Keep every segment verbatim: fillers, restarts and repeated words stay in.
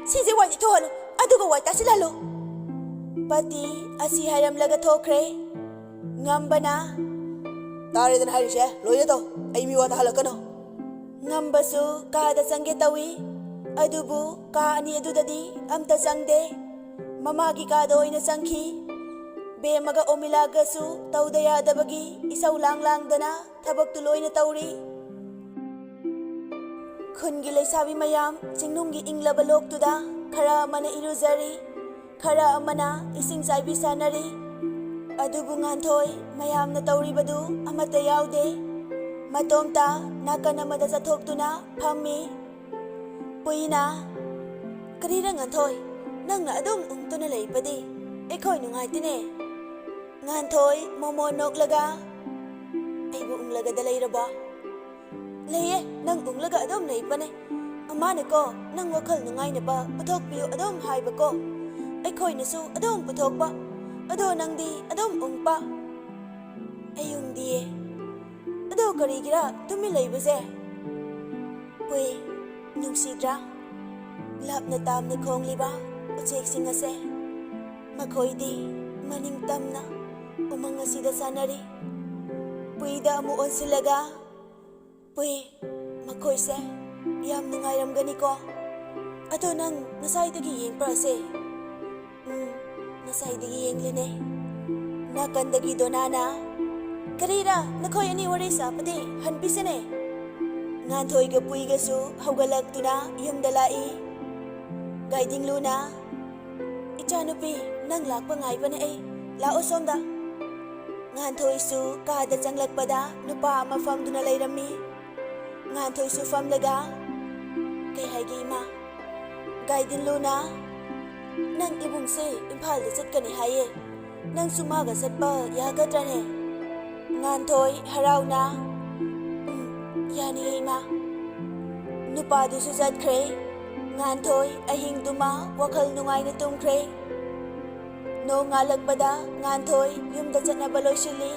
"ꯁꯤꯁꯦ ꯋꯥꯏ ꯇꯩꯊꯣꯛꯍꯜꯂꯨ, ꯑꯗꯨꯒ ꯋꯥꯏ ꯇꯥꯁꯤꯜꯍꯜꯂꯨ"꯫ ꯄꯇꯤ ꯑꯁꯤ ꯍꯥꯏꯔꯝꯂꯒ ꯊꯣꯛꯈ꯭ꯔꯦ꯫ ꯉꯝꯕꯅ, "ꯇꯥꯔꯦꯗꯅ ꯍꯥꯏꯔꯤꯁꯦ, ꯂꯣꯏꯔꯦ ꯇꯧ, ꯑꯩ ꯃꯤꯋꯥ ꯇꯥꯍꯜꯂꯛꯀꯅꯨ"꯫ ꯉꯝꯕꯁꯨ ꯀꯥꯗ ꯆꯪꯒꯦ ꯇꯧꯏ, ꯑꯗꯨꯕꯨ ꯀꯥ ꯑꯅꯤ ꯑꯗꯨꯗꯗꯤ ꯑꯝꯇ ꯆꯪꯗꯦ꯫ ꯃꯃꯥꯒꯤ ꯀꯥꯗ ꯑꯣꯏꯅ ꯆꯪꯈꯤ꯫ ꯕꯦꯝꯃꯒ ꯑꯣꯃꯤꯂꯥꯒꯁꯨ ꯇꯧꯗ ꯌꯥꯗꯕꯒꯤ ꯏꯁꯧ ꯂꯥꯡ ꯂꯥꯡꯗꯅ ꯊꯕꯛꯇꯨ ꯂꯣꯏꯅ ꯇꯧꯔꯤ꯫ ꯈꯨꯟꯒꯤ ꯂꯩꯁꯥꯕꯤ ꯃꯌꯥꯝ ꯆꯤꯡꯅꯨꯡꯒꯤ ꯏꯪꯂꯕ ꯂꯣꯛꯇꯨꯗ ꯈꯔ ꯑꯃꯅ ꯏꯔꯨꯖꯔꯤ, ꯈꯔ ꯑꯃꯅ ꯏꯁꯤꯡ ꯆꯥꯏꯕꯤ ꯁꯥꯟꯅꯔꯤ꯫ ꯑꯗꯨꯕꯨ ꯉꯥꯟꯊꯣꯏ ꯃꯌꯥꯝꯅ ꯇꯧꯔꯤꯕꯗꯨ ꯑꯃꯠꯇ ꯌꯥꯎꯗꯦ꯫ ꯃꯇꯣꯝꯇ ꯅꯥꯀꯟ ꯑꯃꯗ ꯆꯠꯊꯣꯛꯇꯨꯅ ꯐꯝꯃꯤ꯫ ꯄꯨꯏꯅ, "ꯀꯔꯤꯔ ꯉꯥꯟꯊꯣꯏ, ꯅꯪꯅ ꯑꯗꯨꯝ ꯎꯪꯗꯨꯅ ꯂꯩꯕꯗꯤ ꯑꯩꯈꯣꯏ ꯅꯨꯡꯉꯥꯏꯇꯦꯅꯦ"꯫ ꯉꯥꯟꯊꯣꯏ ꯃꯣꯃꯣꯟ ꯅꯣꯛꯂꯒ, "ꯑꯩꯕꯨ ꯎꯪꯂꯒꯗ ꯂꯩꯔꯕꯣ?" "ꯂꯩꯌꯦ, ꯅꯪ ꯎꯪꯂꯒ ꯑꯗꯨꯝ ꯂꯩꯕꯅꯦ꯫ ꯑꯃꯅꯀꯣ, ꯅꯪ ꯋꯥꯈꯜ ꯅꯨꯡꯉꯥꯏꯅꯕ ꯄꯨꯊꯣꯛꯄꯤꯌꯨ ꯑꯗꯨꯝ ꯍꯥꯏꯕꯀꯣ, ꯑꯩꯈꯣꯏꯅꯁꯨ ꯑꯗꯨꯝ ꯄꯨꯊꯣꯛꯄ, ꯑꯗꯣ ꯅꯪꯗꯤ ꯑꯗꯨꯝ ꯎꯪꯕ"꯫ "ꯑꯩ ꯎꯪꯗꯤꯌꯦ꯫ ꯑꯗꯣ ꯀꯔꯤꯒꯤꯔ ꯇꯨꯃꯤꯟ ꯂꯩꯕꯁꯦ?" ꯄꯨꯏ, ꯅꯨꯡꯁꯤꯗ꯭ꯔꯥ? ꯂꯥꯞꯅ ꯇꯥꯝꯅ ꯈꯣꯡꯂꯤꯕ ꯎꯆꯦꯛꯁꯤꯡ ꯑꯁꯦ꯫ ꯃꯈꯣꯏꯗꯤ ꯃꯅꯤꯡ ꯇꯝꯅ ꯎꯃꯪ ꯑꯁꯤꯗ ꯁꯥꯟꯅꯔꯤ꯫ ꯄꯨꯏꯗ ꯑꯃꯨꯛ ꯑꯣꯟꯁꯤꯜꯂꯒ, "ꯄꯨꯏ, ꯃꯈꯣꯏꯁꯦ ꯌꯥꯝ ꯅꯨꯡꯉꯥꯏꯔꯝꯒꯅꯤꯀꯣ꯫ ꯑꯗꯣ ꯅꯪ ꯉꯁꯥꯏꯗꯒꯤ ꯌꯦꯡꯕ꯭ꯔꯥ ꯑꯁꯦ?" "ꯎꯝ, ꯉꯁꯥꯏꯗꯒꯤ ꯌꯦꯡꯂꯤꯅꯦ"꯫ ꯅꯥꯀꯟꯗꯒꯤ ꯗꯣꯅꯥꯅ, "ꯀꯔꯤꯔ, ꯅꯈꯣꯏ ꯑꯅꯤ ꯋꯥꯔꯤ ꯁꯥꯕꯗꯤ ꯍꯟꯕꯤꯁꯤꯅꯦ"꯫ ꯉꯥꯟꯊꯣꯏꯒ ꯄꯨꯏꯒꯁꯨ ꯍꯧꯒꯠꯂꯛꯇꯨꯅ ꯌꯨꯝꯗ ꯂꯥꯛꯏ꯫ ꯒꯥꯏꯗꯤꯡꯂꯨꯅ, "ꯏꯆꯥꯅꯨꯄꯤ, ꯅꯪ ꯂꯥꯛꯄ ꯉꯥꯏꯕꯅꯦ ꯑꯩ꯫ ꯂꯥꯛꯑꯣ ꯁꯣꯝꯗ"꯫ ꯉꯥꯟꯊꯣꯏꯁꯨ ꯀꯥꯗ ꯆꯪꯂꯛꯄꯗ ꯅꯨꯄꯥ ꯑꯃ ꯐꯝꯗꯨꯅ ꯂꯩꯔꯝꯃꯤ꯫ ꯉꯥꯟꯊꯣꯏꯁꯨ ꯐꯝꯂꯒ, "ꯀꯩ ꯍꯥꯏꯒꯦ ꯏꯃꯥ?" ꯒꯥꯏꯗꯤꯟꯂꯨꯅ, "ꯅꯪ ꯏꯕꯨꯡꯁꯦ ꯏꯝꯐꯥꯜꯗ ꯆꯠꯀꯅꯤ ꯍꯥꯏꯌꯦ, ꯅꯪꯁꯨ ꯃꯥꯒ ꯆꯠꯄ ꯌꯥꯒꯗ꯭ꯔꯅꯦ?" ꯉꯥꯟꯊꯣꯏ ꯍꯔꯥꯎꯅ, "ꯎꯝ, ꯌꯥꯅꯤꯌꯦ ꯏꯃꯥ"꯫ ꯅꯨꯄꯥꯗꯨꯁꯨ ꯆꯠꯈ꯭ꯔꯦ꯫ ꯉꯥꯟꯊꯣꯏ ꯑꯍꯤꯡꯗꯨꯃ ꯋꯥꯈꯜ ꯅꯨꯡꯉꯥꯏꯅ ꯇꯨꯝꯈ꯭ꯔꯦ꯫ ꯅꯣꯡꯉꯥꯜꯂꯛꯄꯗ ꯉꯥꯟꯊꯣꯏ ꯌꯨꯝꯗ ꯆꯠꯅꯕ ꯂꯣꯏꯁꯤꯜꯂꯤ꯫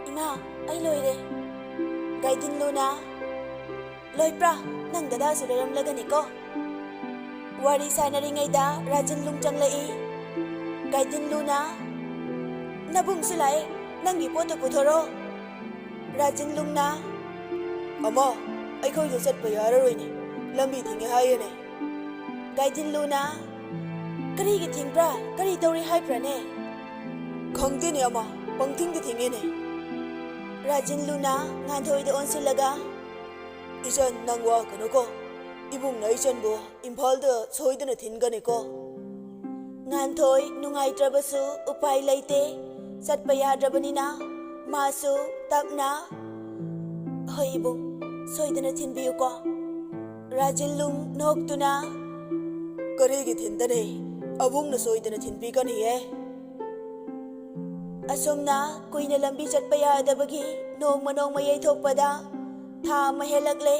"ꯏꯃꯥ, ꯑꯩ ꯂꯣꯏꯔꯦ"꯫ ꯒꯥꯏꯗꯤꯟꯂꯨꯅ, "ꯂꯣꯏꯄ꯭ꯔꯥ? ꯅꯪ ꯗꯗꯥꯁꯨ ꯂꯣꯏꯔꯝꯂꯒꯅꯤꯀꯣ"꯫ ꯋꯥꯔꯤ ꯁꯥꯟꯅꯔꯤꯉꯩꯗ ꯔꯥꯖꯤꯟꯂꯨꯡ ꯆꯪꯂꯛꯏ꯫ ꯒꯥꯏꯗꯤꯟꯂꯨꯅ, "ꯅꯕꯨꯡꯁꯨ ꯂꯥꯛꯑꯦ, ꯅꯪꯒꯤ ꯄꯣꯠꯇꯨ ꯄꯨꯊꯣꯔꯛꯑꯣ꯫" ꯔꯥꯖꯤꯟꯂꯨꯡꯅ, "ꯑꯃ, ꯑꯩꯈꯣꯏꯗꯣ ꯆꯠꯄ ꯌꯥꯔꯔꯣꯏꯅꯦ, ꯂꯝꯕꯤ ꯊꯤꯡꯉꯦ ꯍꯥꯏꯌꯦꯅꯦ꯫" ꯒꯥꯏꯗꯤꯟꯂꯨꯅ, "ꯀꯔꯤꯒꯤ ꯊꯤꯡꯕ꯭ꯔꯥ? ꯀꯔꯤ ꯇꯧꯔꯤ ꯍꯥꯏꯕ꯭ꯔꯥꯅꯦ?" "ꯈꯪꯗꯦꯅꯦ ꯑꯃ, ꯄꯪꯊꯤꯡꯗ ꯊꯤꯡꯉꯦꯅꯦ꯫" ꯔꯥꯖꯤꯟꯂꯨꯅ ꯉꯥꯟꯊꯣꯏꯗ ꯑꯣꯟꯁꯤꯜꯂꯒ, "ꯏꯆꯟ, ꯅꯪ ꯋꯥꯒꯅꯨꯀꯣ, ꯏꯕꯨꯡꯅ ꯏꯆꯟꯕꯨ ꯏꯝꯐꯥꯜꯗ ꯁꯣꯏꯗꯅ ꯊꯤꯟꯒꯅꯤꯀꯣ꯫" ꯉꯥꯟꯊꯣꯏ ꯅꯨꯡꯉꯥꯏꯇ꯭ꯔꯕꯁꯨ ꯎꯄꯥꯏ ꯂꯩꯇꯦ, ꯆꯠꯄ ꯌꯥꯗ꯭ꯔꯕꯅꯤꯅ ꯃꯥꯁꯨ ꯇꯞꯅ, "ꯍꯣꯏ ꯏꯕꯨꯡ, ꯁꯣꯏꯗꯅ ꯊꯤꯟꯕꯤꯌꯨꯀꯣ꯫" ꯔꯥꯖꯤꯟꯂꯨꯡ ꯅꯣꯛꯇꯨꯅ, "ꯀꯔꯤꯒꯤ ꯊꯤꯟꯗꯅꯤ? ꯑꯕꯨꯡꯅ ꯁꯣꯏꯗꯅ ꯊꯤꯟꯕꯤꯒꯅꯤꯌꯦ꯫" ꯑꯁꯨꯝꯅ ꯀꯨꯏꯅ ꯂꯝꯕꯤ ꯆꯠꯄ ꯌꯥꯗꯕꯒꯤ ꯅꯣꯡꯃ ꯅꯣꯡꯃ ꯌꯩꯊꯣꯛꯄꯗ ꯊꯥ ꯑꯃ ꯍꯦꯜꯂꯛꯂꯦ꯫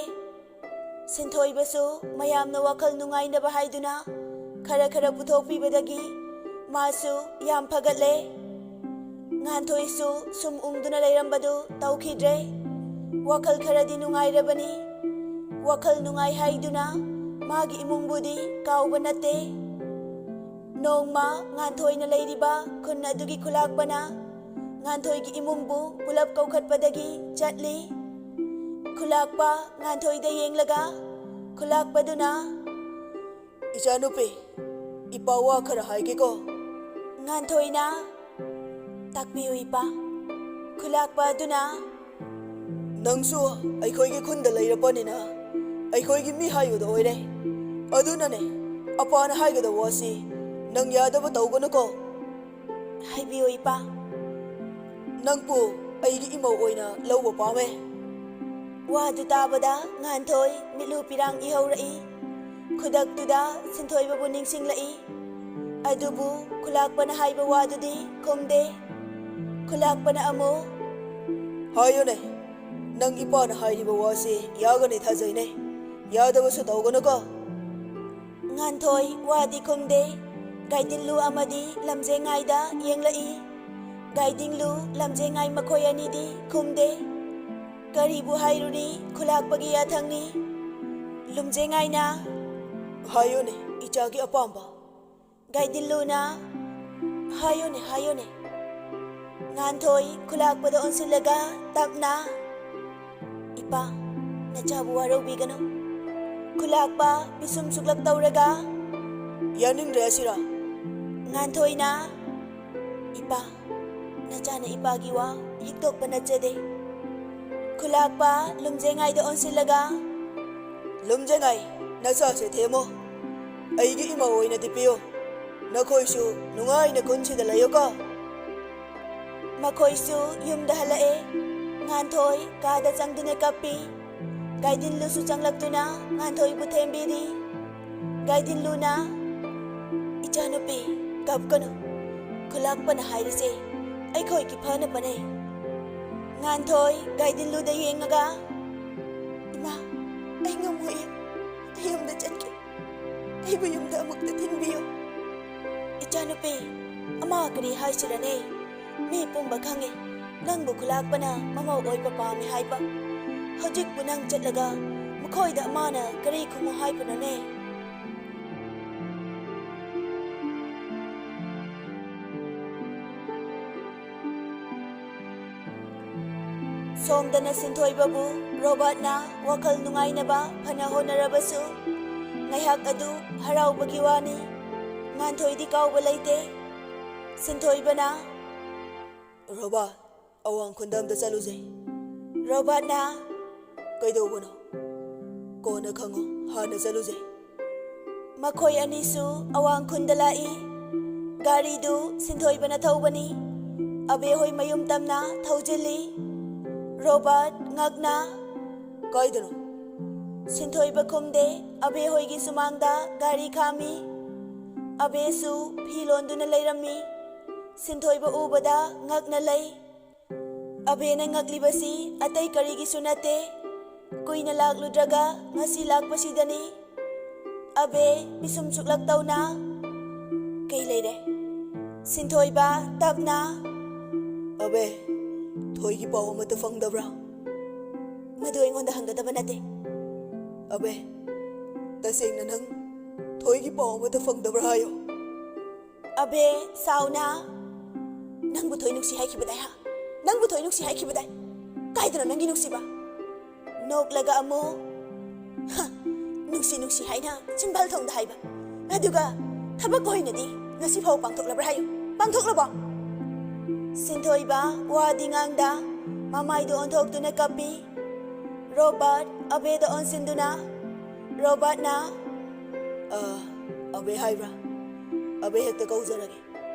ꯁꯤꯟꯊꯣꯏꯕꯁꯨ ꯃꯌꯥꯝꯅ ꯋꯥꯈꯜ ꯅꯨꯡꯉꯥꯏꯅꯕ ꯍꯥꯏꯗꯨꯅ ꯈꯔ ꯈꯔ ꯄꯨꯊꯣꯛꯄꯤꯕꯗꯒꯤ ꯃꯥꯁꯨ ꯌꯥꯝ ꯐꯒꯠꯂꯦ꯫ ꯉꯥꯟꯊꯣꯏꯁꯨ ꯁꯨꯝ ꯎꯪꯗꯨꯅ ꯂꯩꯔꯝꯕꯗꯨ ꯇꯧꯈꯤꯗ꯭ꯔꯦ꯫ ꯋꯥꯈꯜ ꯈꯔꯗꯤ ꯅꯨꯡꯉꯥꯏꯔꯕꯅꯤ꯫ ꯋꯥꯈꯜ ꯅꯨꯡꯉꯥꯏ ꯍꯥꯏꯗꯨꯅ ꯃꯥꯒꯤ ꯏꯃꯨꯡꯕꯨꯗꯤ ꯀꯥꯎꯕ ꯅꯠꯇꯦ꯫ ꯅꯣꯡꯃ ꯉꯥꯟꯊꯣꯏꯅ ꯂꯩꯔꯤꯕ ꯈꯨꯟ ꯑꯗꯨꯒꯤ ꯈꯨꯂꯥꯛꯄꯅ ꯉꯥꯟꯊꯣꯏꯒꯤ ꯏꯃꯨꯡꯕꯨ ꯄꯨꯂꯞ ꯀꯧꯈꯠꯄꯗꯒꯤ ꯆꯠꯂꯤ꯫ ꯈꯨꯂꯥꯛꯄ ꯉꯥꯟꯊꯣꯏꯗ ꯌꯦꯡꯂꯒ ꯈꯨꯂꯥꯛꯄꯗꯨꯅ, "ꯏꯆꯥꯅꯨꯄꯤ, ꯏꯄꯥ ꯋꯥ ꯈꯔ ꯍꯥꯏꯒꯦꯀꯣ꯫" ꯉꯥꯟꯊꯣꯏꯅ, "ꯇꯥꯛꯄꯤꯌꯨ ꯏꯄꯥ꯫" ꯈꯨꯂꯥꯛꯄ ꯑꯗꯨꯅ, "ꯅꯪꯁꯨ ꯑꯩꯈꯣꯏꯒꯤ ꯈꯨꯟꯗ ꯂꯩꯔꯕꯅꯤꯅ ꯑꯩꯈꯣꯏꯒꯤ ꯃꯤ ꯍꯥꯏꯕꯗꯣ ꯑꯣꯏꯔꯦ꯫ ꯑꯗꯨꯅꯅꯦ, ꯑꯄꯥꯅ ꯍꯥꯏꯒꯗꯕ ꯋꯥꯁꯤ ꯅꯪ ꯌꯥꯗꯕ ꯇꯧꯒꯅꯨꯀꯣ꯫" "ꯍꯥꯏꯕꯤꯌꯨ ꯏꯄꯥ꯫" "ꯅꯪꯕꯨ ꯑꯩꯒꯤ ꯏꯃꯧ ꯑꯣꯏꯅ ꯂꯧꯕ ꯄꯥꯝꯃꯦ꯫" ꯋꯥꯗꯨ ꯇꯥꯕꯗ ꯉꯥꯟꯊꯣꯏ ꯃꯤꯠꯂꯨ ꯄꯤꯔꯥꯡ ꯏꯍꯧꯔꯛꯏ꯫ ꯈꯨꯗꯛꯇꯨꯗ ꯁꯤꯟꯊꯣꯏꯕꯕꯨ ꯅꯤꯡꯁꯤꯡꯂꯛꯏ꯫ ꯑꯗꯨꯕꯨ ꯈꯨꯂꯥꯛꯄꯅ ꯍꯥꯏꯕ ꯋꯥꯗꯨꯗꯤ ꯈꯨꯝꯗꯦ꯫ ꯈꯨꯂꯥꯛꯄꯅ ꯑꯃꯨꯛ, "ꯍꯥꯏꯌꯨꯅꯦ, ꯅꯪ ꯏꯄꯥꯅ ꯍꯥꯏꯔꯤꯕ ꯋꯥꯁꯤ ꯌꯥꯒꯅꯤ ꯊꯥꯖꯩꯅꯦ꯫ ꯌꯥꯗꯕꯁꯨ ꯇꯧꯒꯅꯨꯀꯣ꯫" ꯉꯥꯟꯊꯣꯏ ꯋꯥꯗꯤ ꯈꯨꯝꯗꯦ꯫ ꯒꯥꯏꯗꯤꯟꯂꯨ ꯑꯃꯗꯤ ꯂꯝꯖꯦꯉꯥꯏꯗ ꯌꯦꯡꯂꯛꯏ꯫ ꯒꯥꯏꯗꯤꯟꯂꯨ, ꯂꯝꯖꯦꯉꯥꯏ ꯃꯈꯣꯏ ꯑꯅꯤꯗꯤ ꯈꯨꯝꯗꯦ꯫ ꯀꯔꯤꯕꯨ ꯍꯥꯏꯔꯨꯅꯤ, ꯈꯨꯂꯥꯛꯄꯒꯤ ꯌꯥꯊꯪꯅꯤ꯫ ꯂꯨꯝꯖꯦꯉꯥꯏꯅ, "ꯍꯥꯏꯌꯨꯅꯦ, ꯏꯆꯥꯒꯤ ꯑꯄꯥꯝꯕ꯫ ꯒꯥꯏꯗꯤꯜꯂꯨꯅ, "ꯍꯥꯏꯌꯨꯅꯦ, ꯍꯥꯏꯌꯨꯅꯦ꯫" ꯉꯥꯟꯊꯣꯏ ꯈꯨꯂꯥꯛꯄꯗ ꯑꯣꯟꯁꯤꯜꯂꯒ ꯇꯞꯅ, "ꯏꯄꯥ, ꯅꯆꯥꯕꯨ ꯋꯥꯔꯧꯕꯤꯒꯅꯨ꯫" ꯈꯨꯂꯥꯛꯄ ꯄꯤꯁꯨꯝ ꯁꯨꯛꯂꯛ ꯇꯧꯔꯒ, "ꯌꯥꯅꯤꯡꯗ꯭ꯔꯦ ꯑꯁꯤꯔꯥ?" ꯉꯥꯟꯊꯣꯏꯅ, "ꯏꯄꯥ, ꯅꯆꯥꯅ ꯏꯄꯥꯒꯤ ꯋꯥ ꯍꯤꯛꯇꯣꯛꯄ ꯅꯠꯆꯗꯦ꯫" ꯈꯨꯂꯥꯛꯄ ꯂꯨꯝꯖꯦꯉꯥꯏꯗ ꯑꯣꯟꯁꯤꯜꯂꯒ, "ꯂꯨꯝꯖꯦꯉꯥꯏ, ꯅꯆꯥꯁꯦ ꯊꯦꯝꯃꯣ꯫ ꯑꯩꯒꯤ ꯏꯃꯧ ꯑꯣꯏꯅ ꯇꯤꯄꯤꯌꯨ꯫ ꯅꯈꯣꯏꯁꯨ ꯅꯨꯡꯉꯥꯏꯅ ꯈꯨꯟꯁꯤꯗ ꯂꯩꯌꯨꯀꯣ꯫" ꯃꯈꯣꯏꯁꯨ ꯌꯨꯝꯗ ꯍꯜꯂꯛꯑꯦ꯫ ꯉꯥꯟꯊꯣꯏ ꯀꯥꯗ ꯆꯪꯗꯨꯅ ꯀꯞꯄꯤ꯫ ꯒꯥꯏꯗꯤꯟꯂꯨꯁꯨ ꯆꯪꯂꯛꯇꯨꯅ ꯉꯥꯟꯊꯣꯏꯕꯨ ꯊꯦꯝꯕꯤꯔꯤ꯫ ꯒꯥꯏꯗꯤꯟꯂꯨꯅ, "ꯏꯆꯥꯅꯨꯄꯤ, ꯀꯞꯀꯅꯨ꯫ ꯈꯨꯂꯥꯛꯄꯅ ꯍꯥꯏꯔꯤꯁꯦ ꯑꯩꯈꯣꯏꯒꯤ ꯐꯅꯕꯅꯦ꯫" ꯉꯥꯟꯊꯣꯏ ꯒꯥꯏꯗꯤꯟꯂꯨꯗ ꯌꯦꯡꯉꯒ, "ꯏꯃꯥ, ꯑꯩ ꯉꯝꯃꯣꯏꯌꯦ꯫ ꯑꯩ ꯌꯨꯝꯗ ꯆꯠꯀꯦ꯫ ꯑꯩꯕꯨ ꯌꯨꯝꯗ ꯑꯃꯨꯛꯇ ꯊꯤꯟꯕꯤꯌꯨ꯫" "ꯏꯆꯥꯅꯨꯄꯤ, ꯑꯃ ꯀꯔꯤ ꯍꯥꯏꯁꯤꯔꯅꯦ? ꯃꯤ ꯄꯨꯝꯕ ꯈꯪꯉꯦ ꯅꯪꯕꯨ ꯈꯨꯂꯥꯛꯄꯅ ꯃꯃꯧ ꯑꯣꯏꯕ ꯄꯥꯝꯃꯤ ꯍꯥꯏꯕ꯫ ꯍꯧꯖꯤꯛꯄꯨ ꯅꯪ ꯆꯠꯂꯒ ꯃꯈꯣꯏꯗ ꯑꯃꯅ ꯀꯔꯤ ꯈꯨꯝꯃꯨ ꯍꯥꯏꯕꯅꯣꯅꯦ?" ꯁꯣꯝꯗꯅ ꯁꯤꯟꯊꯣꯏꯕꯕꯨ ꯔꯣꯕꯥꯔꯠꯅ ꯋꯥꯈꯜ ꯅꯨꯡꯉꯥꯏꯅꯕ ꯐꯅ ꯍꯣꯠꯅꯔꯕꯁꯨ, ꯉꯥꯏꯍꯥꯛ ꯑꯗꯨ ꯍꯔꯥꯎꯕꯒꯤ ꯋꯥꯅꯤ꯫ ꯉꯥꯟꯊꯣꯏꯗꯤ ꯀꯥꯎꯕ ꯂꯩꯇꯦ꯫ ꯁꯤꯟꯊꯣꯏꯕꯅ, "ꯔꯣꯕꯥꯔꯠ, ꯑꯋꯥꯡ ꯈꯨꯟꯗ ꯑꯝꯇ ꯆꯠꯂꯨꯁꯦ꯫" ꯔꯣꯕꯥꯔꯠꯅ, "ꯀꯩꯗꯧꯕꯅꯣ? ꯀꯣꯟꯅ ꯈꯪꯉꯣ, ꯍꯥꯟꯅ ꯆꯠꯂꯨꯁꯦ꯫" ꯃꯈꯣꯏ ꯑꯅꯤꯁꯨ ꯑꯋꯥꯡ ꯈꯨꯟꯗ ꯂꯥꯛꯏ꯫ ꯒꯥꯔꯤꯗꯨ ꯁꯤꯟꯊꯣꯏꯕꯅ ꯊꯧꯕꯅꯤ꯫ ꯑꯕꯦ ꯍꯣꯏ ꯃꯌꯨꯝ ꯇꯝꯅ ꯊꯧꯖꯤꯜꯂꯤ꯫ ꯔꯣꯕꯥꯔꯠ ꯉꯛꯅ, "ꯀꯥꯏꯗꯅꯣ?" ꯁꯤꯟꯊꯣꯏꯕ ꯈꯨꯝꯗꯦ꯫ ꯑꯕꯦ ꯍꯣꯏꯒꯤ ꯁꯨꯃꯥꯡꯗ ꯒꯥꯔꯤ ꯈꯥꯝꯃꯤ꯫ ꯑꯕꯦꯁꯨ ꯐꯤ ꯂꯣꯟꯗꯨꯅ ꯂꯩꯔꯝꯃꯤ꯫ ꯁꯤꯟꯊꯣꯏꯕ ꯎꯕꯗ ꯉꯛꯅ ꯂꯩ꯫ ꯑꯕꯦꯅ ꯉꯛꯂꯤꯕꯁꯤ ꯑꯇꯩ ꯀꯔꯤꯒꯤꯁꯨ ꯅꯠꯇꯦ, ꯀꯨꯏꯅ ꯂꯥꯛꯂꯨꯗ꯭ꯔꯒ ꯉꯁꯤ ꯂꯥꯛꯄꯁꯤꯗꯅꯤ꯫ ꯑꯕꯦ ꯄꯤꯁꯨꯝ ꯁꯨꯛꯂꯛ ꯇꯧꯅ, "ꯀꯩ ꯂꯩꯔꯦ?" ꯁꯤꯟꯊꯣꯏꯕ ꯇꯞꯅ, "ꯑꯕꯦ, ꯊꯣꯏꯒꯤ ꯄꯥꯎ ꯑꯃꯠꯇ ꯐꯪꯗꯕ꯭ꯔꯥ?" "ꯃꯗꯨ ꯑꯩꯉꯣꯟꯗ ꯍꯪꯒꯗꯕ ꯅꯠꯇꯦ꯫" "ꯑꯕꯦ, ꯇꯁꯦꯡꯅ ꯅꯪ ꯊꯣꯏꯒꯤ ꯄꯥꯎ ꯑꯃꯠꯇ ꯐꯪꯗꯕ꯭ꯔꯥ ꯍꯥꯏꯌꯣ꯫ ꯑꯕꯦ, ꯁꯥꯎꯅ꯫ ꯅꯪꯕꯨ ꯊꯣꯏ ꯅꯨꯡꯁꯤ ꯍꯥꯏꯈꯤꯕꯗꯥꯏ, ꯍꯥ? ꯅꯪꯕꯨ ꯊꯣꯏ ꯅꯨꯡꯁꯤ ꯍꯥꯏꯈꯤꯕꯗꯥꯏ? ꯀꯥꯏꯗꯅꯣ ꯅꯪꯒꯤ ꯅꯨꯡꯁꯤꯕ? ꯅꯣꯛꯂꯒ ꯑꯃꯨꯛ, "ꯍ, ꯅꯨꯡꯁꯤ ꯅꯨꯡꯁꯤ ꯍꯥꯏꯅ ꯆꯤꯝꯕꯥꯜ ꯊꯣꯡꯗ ꯍꯥꯏꯕ꯫ ꯑꯗꯨꯒ ꯊꯕꯛ ꯑꯣꯏꯅꯗꯤ ꯉꯁꯤ ꯐꯥꯎ ꯄꯥꯡꯊꯣꯛꯂꯕ꯭ꯔꯥ ꯍꯥꯏꯌꯨ? ꯄꯥꯡꯊꯣꯛꯂꯕꯣ?" ꯁꯤꯟꯊꯣꯏꯕ ꯋꯥꯗꯤ ꯉꯥꯡꯗ ꯃꯃꯥꯏꯗꯨ ꯑꯣꯟꯊꯣꯛꯇꯨꯅ ꯀꯞꯄꯤ꯫ ꯔꯣꯕꯥꯔꯠ ꯑꯕꯦꯗ ꯑꯣꯟꯁꯤꯟꯗꯨꯅ, ꯔꯣꯕꯥꯔꯠꯅ, "ꯑ, ꯑꯕꯦ ꯍꯥꯏꯕ꯭ꯔꯥ? ꯑꯕꯦ ꯍꯦꯛꯇ ꯀꯧꯖꯔꯒꯦ꯫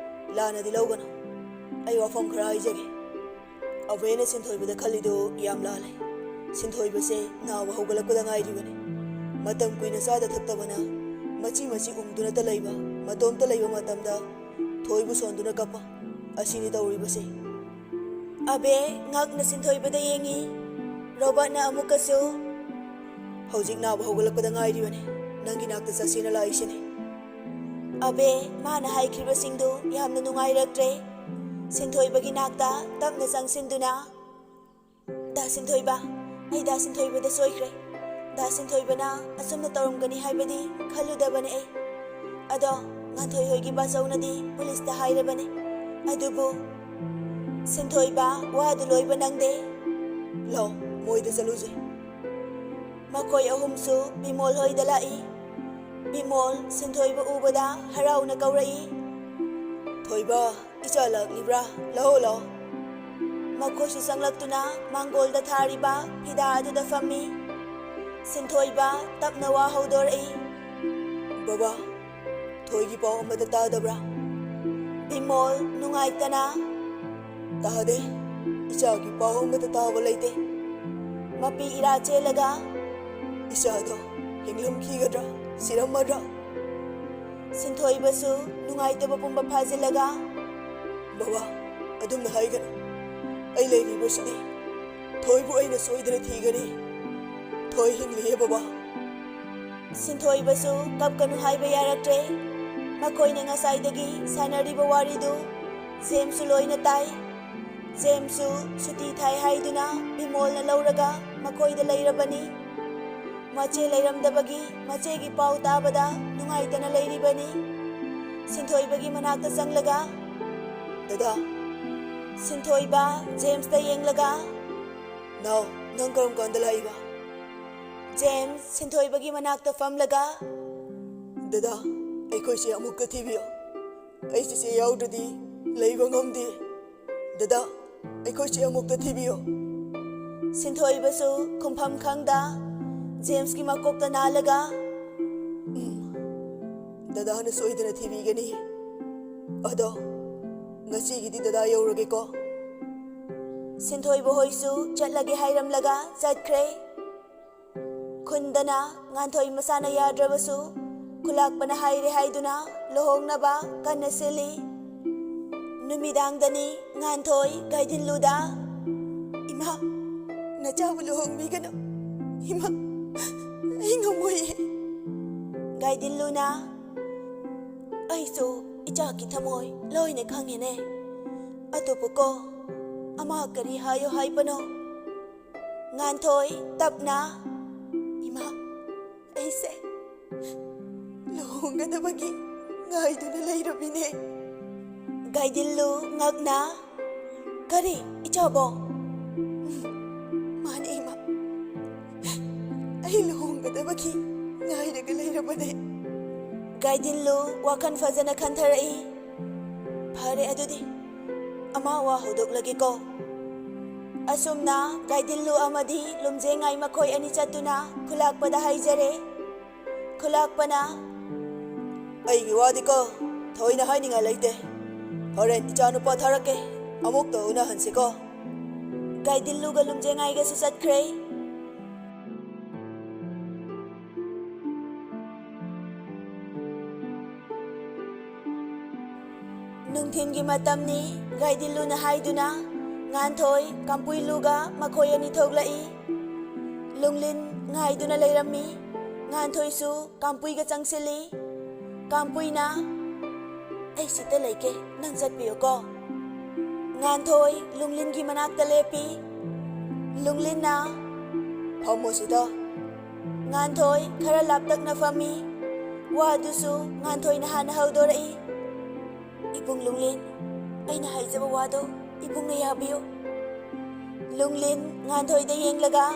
ꯂꯥꯟꯅꯗꯤ ꯂꯧꯒꯅꯨ꯫ ꯑꯩ ꯋꯥꯐꯝ ꯈꯔ ꯍꯥꯏꯖꯒꯦ꯫ ꯑꯕꯦꯅ ꯁꯤꯟꯊꯣꯏꯕꯗ ꯈꯜꯂꯤꯗꯨ ꯌꯥꯝ ꯂꯥꯜꯂꯦ꯫ ꯁꯤꯟꯊꯣꯏꯕꯁꯦ ꯅꯥꯕ ꯍꯧꯒꯠꯂꯛꯄꯗ ꯉꯥꯏꯔꯤꯕꯅꯤ꯫ ꯃꯇꯝ ꯀꯨꯏꯅ ꯆꯥꯗ ꯊꯛꯇꯕꯅ ꯃꯆꯤ ꯃꯆꯤ ꯎꯝꯗꯨꯅꯇ ꯂꯩꯕ, ꯃꯇꯣꯝꯇ ꯂꯩꯕ ꯃꯇꯝꯗ ꯊꯣꯏꯕꯨ ꯁꯣꯟꯗꯨꯅ ꯀꯞꯄ ꯑꯁꯤꯅꯤ ꯇꯧꯔꯤꯕꯁꯦ꯫" ꯑꯕꯦ ꯉꯛꯅ ꯁꯤꯟꯊꯣꯏꯕꯗ ꯌꯦꯡꯉꯤ꯫ ꯔꯣꯕꯥꯔꯠꯅ ꯑꯃꯨꯛꯀꯁꯨ, "ꯍꯧꯖꯤꯛ ꯅꯥꯕ ꯍꯧꯒꯠꯂꯛꯄꯗ ꯉꯥꯏꯔꯤꯕꯅꯤ꯫ ꯅꯪꯒꯤ ꯅꯥꯛꯇ ꯆꯠꯁꯦꯅ ꯂꯥꯛꯏꯁꯤꯅꯤ꯫" ꯑꯕꯦ ꯃꯥꯅ ꯍꯥꯏꯈ꯭ꯔꯤꯕꯁꯤꯡꯗꯨ ꯌꯥꯝꯅ ꯅꯨꯡꯉꯥꯏꯔꯛꯇ꯭ꯔꯦ꯫ ꯁꯤꯟꯊꯣꯏꯕꯒꯤ ꯅꯥꯛꯇ ꯇꯞꯅ ꯆꯪꯁꯤꯟꯗꯨꯅ, "ꯗꯥ ꯁꯤꯟꯊꯣꯏꯕ, ꯑꯩ ꯗꯥ ꯁꯤꯟꯊꯣꯏꯕꯗ ꯁꯣꯏꯈ꯭ꯔꯦ꯫ ꯗꯥ ꯁꯤꯟꯊꯣꯏꯕꯅ ꯑꯁꯨꯝꯅ ꯇꯧꯔꯝꯒꯅꯤ ꯍꯥꯏꯕꯗꯤ ꯈꯜꯂꯨꯗꯕꯅꯦ ꯑꯩ꯫ ꯑꯗꯣ ꯉꯥꯟꯊꯣꯏ ꯍꯣꯏꯒꯤ ꯕꯥꯆꯧꯅꯗꯤ ꯄꯨꯂꯤꯁꯇ ꯍꯥꯏꯔꯕꯅꯦ꯫ ꯑꯗꯨꯕꯨ..." ꯁꯤꯟꯊꯣꯏꯕ ꯋꯥꯗꯨ ꯂꯣꯏꯕ ꯅꯪꯗꯦ꯫ "ꯂꯥꯎ, ꯃꯣꯏꯗ ꯆꯠꯂꯨꯁꯦ꯫" ꯃꯈꯣꯏ ꯑꯍꯨꯝꯁꯨ ꯕꯤꯃꯣꯜ ꯍꯣꯏꯗ ꯂꯥꯛꯏ꯫ ꯕꯤꯃꯣꯜ ꯁꯤꯟꯊꯣꯏꯕ ꯎꯕꯗ ꯍꯔꯥꯎꯅ ꯀꯧꯔꯛꯏ꯫ "ꯊꯣꯏꯕ, ꯏꯆꯥ ꯂꯥꯛꯂꯤꯕ꯭ꯔꯥ? ꯂꯥꯛꯑꯣ, ꯂꯥꯛꯑꯣ꯫" ꯃꯈꯣꯏꯁꯨ ꯆꯪꯂꯛꯇꯨꯅ ꯃꯥꯡꯒꯣꯜꯗ ꯊꯥꯔꯤꯕ ꯐꯤꯗꯥ ꯑꯗꯨꯗ ꯐꯝꯃꯤ꯫ ꯁꯤꯟꯊꯣꯏꯕ ꯇꯞꯅ ꯋꯥ ꯍꯧꯗꯣꯔꯛꯏ꯫ "ꯕꯕꯥ, ꯊꯣꯏꯒꯤ ꯄꯥꯎ ꯑꯃꯠꯇ ꯇꯥꯗꯕ꯭ꯔꯥ?" ꯕꯤꯃꯣꯜ ꯅꯨꯡꯉꯥꯏꯇꯅ, "ꯇꯥꯗꯦ, ꯏꯆꯥꯒꯤ ꯄꯥꯎ ꯑꯃꯠꯇ ꯇꯥꯕ ꯂꯩꯇꯦ꯫" ꯃꯄꯤ ꯏꯔꯥ ꯆꯦꯜꯂꯒ, "ꯏꯆꯥꯗꯣ ꯍꯤꯡꯂꯝꯈꯤꯒꯗ꯭ꯔꯥ, ꯁꯤꯔꯝꯃꯗ꯭ꯔꯥ?" ꯁꯤꯟꯊꯣꯏꯕꯁꯨ ꯅꯨꯡꯉꯥꯏꯇꯕ ꯄꯨꯝꯕ ꯐꯥꯖꯤꯜꯂꯒ, "ꯕꯕꯥ, ꯑꯗꯨꯝꯅ ꯍꯥꯏꯒꯅꯨ꯫ ꯑꯩ ꯂꯩꯔꯤꯕꯁꯤꯗꯤ ꯊꯣꯏꯕꯨ ꯑꯩꯅ ꯁꯣꯏꯗꯅ ꯊꯤꯒꯅꯤ꯫ ꯊꯣꯏ ꯍꯤꯡꯂꯤꯌꯦ, ꯕꯕꯥ꯫" ꯁꯤꯟꯊꯣꯏꯕꯁꯨ ꯀꯞꯀꯅꯨ ꯍꯥꯏꯕ ꯌꯥꯔꯛꯇ꯭ꯔꯦ꯫ ꯃꯈꯣꯏꯅ ꯉꯁꯥꯏꯗꯒꯤ ꯁꯥꯟꯅꯔꯤꯕ ꯋꯥꯔꯤꯗꯨ ꯖꯦꯝꯁꯁꯨ ꯂꯣꯏꯅ ꯇꯥꯏ꯫ ꯖꯦꯝꯁꯁꯨ ꯁꯨꯇꯤ ꯊꯥꯏ ꯍꯥꯏꯗꯨꯅ ꯕꯤꯃꯣꯜꯅ ꯂꯧꯔꯒ ꯃꯈꯣꯏꯗ ꯂꯩꯔꯕꯅꯤ꯫ ꯃꯆꯦ ꯂꯩꯔꯝꯗꯕꯒꯤ ꯃꯆꯦꯒꯤ ꯄꯥꯎ ꯇꯥꯕꯗ ꯅꯨꯡꯉꯥꯏꯇꯅ ꯂꯩꯔꯤꯕꯅꯤ꯫ ꯁꯤꯟꯊꯣꯏꯕꯒꯤ ꯃꯅꯥꯛꯇ ꯆꯪꯂꯒ, "ꯗꯗꯥ꯫" ꯁꯤꯟꯊꯣꯏꯕ ꯖꯦꯝꯁꯇ ꯌꯦꯡꯂꯒ, "ꯅꯥꯎ, ꯅꯪ ꯀꯔꯝ ꯀꯥꯟꯗ ꯂꯥꯛꯏꯕ?" ꯖꯦꯝꯁ ꯁꯤꯟꯊꯣꯏꯕꯒꯤ ꯃꯅꯥꯛꯇ ꯐꯝꯂꯒ, "ꯗꯗꯥ, ꯑꯩꯈꯣꯏꯁꯦ ꯑꯃꯨꯛꯇ ꯊꯤꯕꯤꯌꯨ꯫ ꯑꯩ ꯆꯤꯆꯦ ꯌꯥꯎꯗ꯭ꯔꯗꯤ ꯂꯩꯕ ꯉꯝꯗꯦ꯫ ꯗꯗꯥ, ꯑꯩꯈꯣꯏꯁꯦ ꯑꯃꯨꯛꯇ ꯊꯤꯕꯤꯌꯨ꯫" ꯁꯤꯟꯊꯣꯏꯕꯁꯨ ꯈꯨꯝꯐꯝ ꯈꯪꯗ ꯖꯦꯝꯁꯀꯤ ꯃꯀꯣꯛꯇ ꯅꯥꯜꯂꯒ, "ꯎꯝ, ꯗꯗꯥꯅ ꯁꯣꯏꯗꯅ ꯊꯤꯕꯤꯒꯅꯤ꯫ ꯑꯗꯣ ꯉꯁꯤꯒꯤꯗꯤ ꯗꯗꯥ ꯌꯧꯔꯒꯦꯀꯣ꯫" ꯁꯤꯟꯊꯣꯏꯕ ꯍꯣꯏꯁꯨ ꯆꯠꯂꯒꯦ ꯍꯥꯏꯔꯝꯂꯒ ꯆꯠꯈ꯭ꯔꯦ꯫ ꯈꯨꯟꯗꯅ ꯉꯥꯟꯊꯣꯏ ꯃꯁꯥꯅ ꯌꯥꯗ꯭ꯔꯕꯁꯨ ꯈꯨꯂꯥꯛꯄꯅ ꯍꯥꯏꯔꯦ ꯍꯥꯏꯗꯨꯅ ꯂꯨꯍꯣꯡꯅꯕ ꯀꯟꯅ ꯁꯤꯜꯂꯤ꯫ ꯅꯨꯃꯤꯗꯥꯡꯗꯅꯤ ꯉꯥꯟꯊꯣꯏ ꯒꯥꯏꯗꯤꯟꯂꯨꯗ, "ꯏꯃꯥ, ꯅꯆꯥꯕꯨ ꯂꯨꯍꯣꯡꯕꯤꯒꯅꯨ꯫ ꯏꯃꯥ, ꯑꯩ ꯉꯝꯃꯣꯏꯌꯦ꯫" ꯒꯥꯏꯗꯤꯟꯂꯨꯅ, "ꯑꯩꯁꯨ ꯏꯆꯥꯒꯤ ꯊꯃꯣꯏ ꯂꯣꯏꯅ ꯈꯪꯉꯦꯅꯦ꯫ ꯑꯗꯨꯕꯨꯀꯣ, ꯑꯃ ꯀꯔꯤ ꯍꯥꯏꯌꯣ ꯍꯥꯏꯕꯅꯣ?" ꯉꯥꯟꯊꯣꯏ ꯇꯞꯅ, "ꯏꯃꯥ, ꯑꯩꯁꯦ ꯂꯨꯍꯣꯡꯒꯗꯕꯒꯤ ꯉꯥꯏꯗꯨꯅ ꯂꯩꯔꯕꯤꯅꯦ꯫" ꯒꯥꯏꯗꯤꯟꯂꯨ ꯉꯛꯅ, "ꯀꯔꯤ, ꯏꯆꯥꯕꯣ?" "ꯎꯝ, ꯃꯥꯅꯦ, ꯏꯃꯥ꯫ ꯑꯩ ꯂꯨꯍꯣꯡꯒꯗꯕꯒꯤ ꯉꯥꯏꯔꯒ ꯂꯩꯔꯕꯅꯦ꯫" ꯒꯥꯏꯗꯤꯟꯂꯨ ꯋꯥꯈꯜ ꯐꯖꯅ ꯈꯟꯊꯔꯛꯏ꯫ "ꯐꯔꯦ, ꯑꯗꯨꯗꯤ ꯑꯃ ꯋꯥ ꯍꯧꯗꯣꯛꯂꯒꯦꯀꯣ꯫" ꯑꯁꯨꯝꯅ ꯒꯥꯏꯗꯤꯟꯂꯨ ꯑꯃꯗꯤ ꯂꯨꯝꯖꯦꯉꯥꯏ ꯃꯈꯣꯏ ꯑꯅꯤ ꯆꯠꯇꯨꯅ ꯈꯨꯂꯥꯛꯄꯗ ꯍꯥꯏꯖꯔꯦ꯫ ꯈꯨꯂꯥꯛꯄꯅ, "ꯑꯩꯒꯤ ꯋꯥꯗꯤꯀꯣ ꯊꯣꯏꯅ ꯍꯥꯏꯅꯤꯡꯉꯥꯏ ꯂꯩꯇꯦ꯫ ꯍꯣꯔꯦꯟ ꯏꯆꯥꯅꯨꯄꯥ ꯊꯥꯔꯛꯀꯦ, ꯑꯃꯨꯛꯇ ꯎꯅꯍꯟꯁꯤꯀꯣ꯫" ꯒꯥꯏꯗꯤꯟꯂꯨꯒ ꯂꯨꯝꯖꯦꯉꯥꯏꯒꯁꯨ ꯆꯠꯈ꯭ꯔꯦ꯫ ꯅꯨꯡꯊꯤꯟꯒꯤ ꯃꯇꯝꯅꯤ, ꯒꯥꯏꯗꯤꯟꯂꯨꯅ ꯍꯥꯏꯗꯨꯅ ꯉꯥꯟꯊꯣꯏ ꯀꯥꯝꯄꯨꯏꯂꯨꯒ ꯃꯈꯣꯏ ꯑꯅꯤ ꯊꯣꯛꯂꯛꯏ꯫ ꯂꯨꯡꯂꯤꯟ ꯉꯥꯏꯗꯨꯅ ꯂꯩꯔꯝꯃꯤ꯫ ꯉꯥꯟꯊꯣꯏꯁꯨ ꯀꯥꯝꯄꯨꯏꯒ ꯆꯪꯁꯤꯜꯂꯤ꯫ ꯀꯥꯝꯄꯨꯏꯅ, "ꯑꯩ ꯁꯤꯗ ꯂꯩꯒꯦ, ꯅꯪ ꯆꯠꯄꯤꯌꯨꯀꯣ꯫" ꯉꯥꯟꯊꯣꯏ ꯂꯨꯡꯂꯤꯟꯒꯤ ꯃꯅꯥꯛꯇ ꯂꯦꯞꯄꯤ꯫ ꯂꯨꯡꯂꯤꯟꯅ, "ꯐꯝꯃꯣ ꯁꯤꯗ꯫" ꯉꯥꯟꯊꯣꯏ ꯈꯔ ꯂꯥꯞꯇꯛꯅ ꯐꯝꯃꯤ꯫ ꯋꯥꯗꯨꯁꯨ ꯉꯥꯟꯊꯣꯏꯅ ꯍꯥꯟꯅ ꯍꯧꯗꯣꯔꯛꯏ꯫ "ꯏꯕꯨꯡ ꯂꯨꯡꯂꯦꯟ, ꯑꯩꯅ ꯍꯥꯏꯖꯕ ꯋꯥꯗꯣ ꯏꯕꯨꯡꯅ ꯌꯥꯕꯤꯌꯨ꯫" ꯂꯨꯡꯂꯦꯟ ꯉꯥꯟꯊꯣꯏꯗ ꯌꯦꯡꯂꯒ,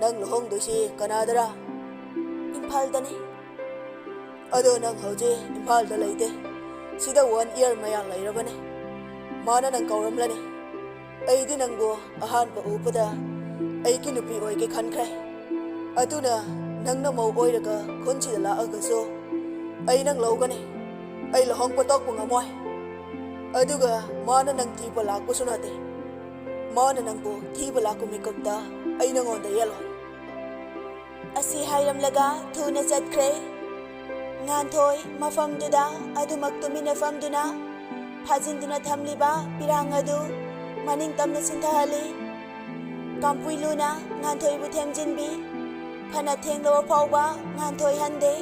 "ꯅꯪ ꯂꯨꯍꯣꯡꯗꯣꯏꯁꯤ ꯀꯅꯥꯗꯔꯥ?" "ꯏꯝꯐꯥꯜꯗꯅꯦ꯫" "ꯑꯗꯣ ꯅꯪ ꯍꯧꯖꯤꯛ ꯏꯝꯐꯥꯜꯗ ꯂꯩꯇꯦ꯫ ꯁꯤꯗ ꯋꯥꯟ ꯏꯌꯔ ꯃꯌꯥ ꯂꯩꯔꯕꯅꯦ꯫ ꯃꯥꯅ ꯅꯪ ꯀꯧꯔꯝꯂꯅꯤ꯫ ꯑꯩꯗꯤ ꯅꯪꯕꯨ ꯑꯍꯥꯟꯕ ꯎꯕꯗ ꯑꯩꯒꯤ ꯅꯨꯄꯤ ꯑꯣꯏꯒꯦ ꯈꯟꯈ꯭ꯔꯦ꯫ ꯑꯗꯨꯅ ꯅꯪꯅ ꯃꯧ ꯑꯣꯏꯔꯒ ꯈꯨꯟꯁꯤꯗ ꯂꯥꯛꯑꯒꯁꯨ ꯑꯩ ꯅꯪ ꯂꯧꯒꯅꯤ꯫ ꯑꯩ ꯂꯨꯍꯣꯡꯕ ꯇꯣꯛꯄ ꯉꯝꯃꯣꯏ꯫ ꯑꯗꯨꯒ ꯃꯥꯅ ꯅꯪ ꯊꯤꯕ ꯂꯥꯛꯄꯁꯨ ꯅꯠꯇꯦ꯫ ꯃꯥꯅ ꯅꯪꯕꯨ ꯊꯤꯕ ꯂꯥꯛꯄ ꯃꯤꯀꯨꯞꯇ ꯑꯩ ꯅꯪꯉꯣꯟꯗ ꯌꯦꯜꯂꯣꯏ꯫" ꯑꯁꯤ ꯍꯥꯏꯔꯝꯂꯒ ꯊꯨꯅ ꯆꯠꯈ꯭ꯔꯦ꯫ ꯉꯥꯟꯊꯣꯏ ꯃꯐꯝꯗꯨꯗ ꯑꯗꯨꯃꯛ ꯇꯨꯃꯤꯟꯅ ꯐꯝꯗꯨꯅ ꯐꯥꯖꯤꯟꯗꯨꯅ ꯊꯝꯂꯤꯕ ꯄꯤꯔꯥꯡ ꯑꯗꯨ ꯃꯅꯤꯡ ꯇꯝꯅ ꯆꯤꯟꯊꯍꯜꯂꯤ꯫ ꯀꯥꯡꯄꯨꯏꯂꯨꯅ ꯉꯥꯟꯊꯣꯏꯕꯨ ꯊꯦꯝꯖꯤꯟꯕꯤ꯫ ꯐꯅ ꯊꯦꯡꯂꯕ ꯐꯥꯎꯕ ꯉꯥꯟꯊꯣꯏ ꯍꯟꯗꯦ꯫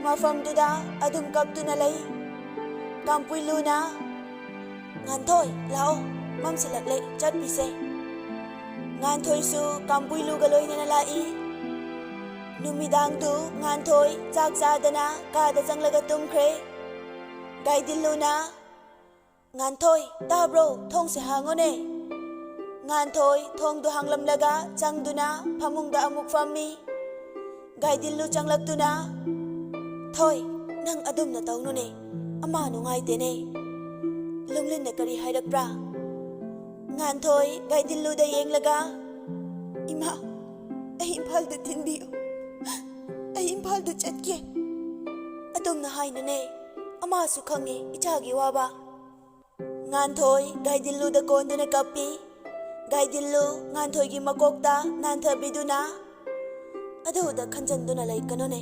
ꯃꯐꯝꯗꯨꯗ ꯑꯗꯨꯝ ꯀꯞꯇꯨꯅ ꯂꯩ꯫ ꯀꯥꯡꯄꯨꯏꯂꯨꯅ, "ꯉꯥꯟꯊꯣꯏ, ꯂꯥꯛꯑꯣ, ꯃꯝꯁꯤꯜꯂꯛꯂꯦ, ꯆꯠꯄꯤꯁꯦ꯫" ꯉꯥꯟꯊꯣꯏꯁꯨ ꯀꯥꯡꯄꯨꯏꯂꯨꯒ ꯂꯣꯏꯅꯅ ꯂꯥꯛꯏ꯫ ꯅꯨꯃꯤꯗꯥꯡꯗꯨ ꯉꯥꯟꯊꯣꯏ ꯆꯥꯛ ꯆꯥꯗꯅ ꯀꯥꯗ ꯆꯪꯂꯒ ꯇꯨꯝꯈ꯭ꯔꯦ꯫ ꯒꯥꯏꯗꯤꯜꯂꯨꯅ, "ꯉꯥꯟꯊꯣꯏ, ꯇꯥꯕ꯭ꯔꯣ? ꯊꯣꯡꯁꯦ ꯍꯥꯡꯉꯣꯅꯦ꯫" ꯉꯥꯟꯊꯣꯏ ꯊꯣꯡꯗꯨ ꯍꯥꯡꯂꯝꯂꯒ ꯆꯪꯗꯨꯅ ꯐꯃꯨꯡꯗ ꯑꯃꯨꯛ ꯐꯝꯃꯤ꯫ ꯒꯥꯏꯗꯤꯜꯂꯨ ꯆꯪꯂꯛꯇꯨꯅ, "ꯊꯣꯏ, ꯅꯪ ꯑꯗꯨꯝꯅ ꯇꯧꯅꯨꯅꯦ, ꯑꯃ ꯅꯨꯡꯉꯥꯏꯇꯦꯅꯦ꯫ ꯂꯨꯡꯂꯤꯟꯅ ꯀꯔꯤ ꯍꯥꯏꯔꯛꯄ꯭ꯔꯥ?" ꯉꯥꯟꯊꯣꯏ ꯒꯥꯏꯗꯤꯜꯂꯨꯗ ꯌꯦꯡꯂꯒ, "ꯏꯃꯥ, ꯑꯩ ꯏꯝꯐꯥꯜꯗ ꯊꯤꯟꯕꯤꯌꯨ꯫ ꯑꯩ ꯏꯝꯐꯥꯜꯗ ꯆꯠꯀꯦ꯫ ꯑꯗꯨꯝꯅ ꯍꯥꯏꯅꯨꯅꯦ, ꯑꯃꯁꯨ ꯈꯪꯉꯦ ꯏꯆꯥꯒꯤ ꯋꯥꯕ꯫" ꯉꯥꯟꯊꯣꯏ ꯒꯥꯏꯗꯤꯜꯂꯨꯗ ꯀꯣꯟꯗꯨꯅ ꯀꯞꯄꯤ꯫ ꯒꯥꯏꯗꯤꯜꯂꯨ ꯉꯥꯟꯊꯣꯏꯒꯤ ꯃꯀꯣꯛꯇ ꯅꯥꯟꯊꯕꯤꯗꯨꯅ, "ꯑꯗꯨꯗ ꯈꯟꯖꯟꯗꯨꯅ ꯂꯩꯒꯅꯨꯅꯦ꯫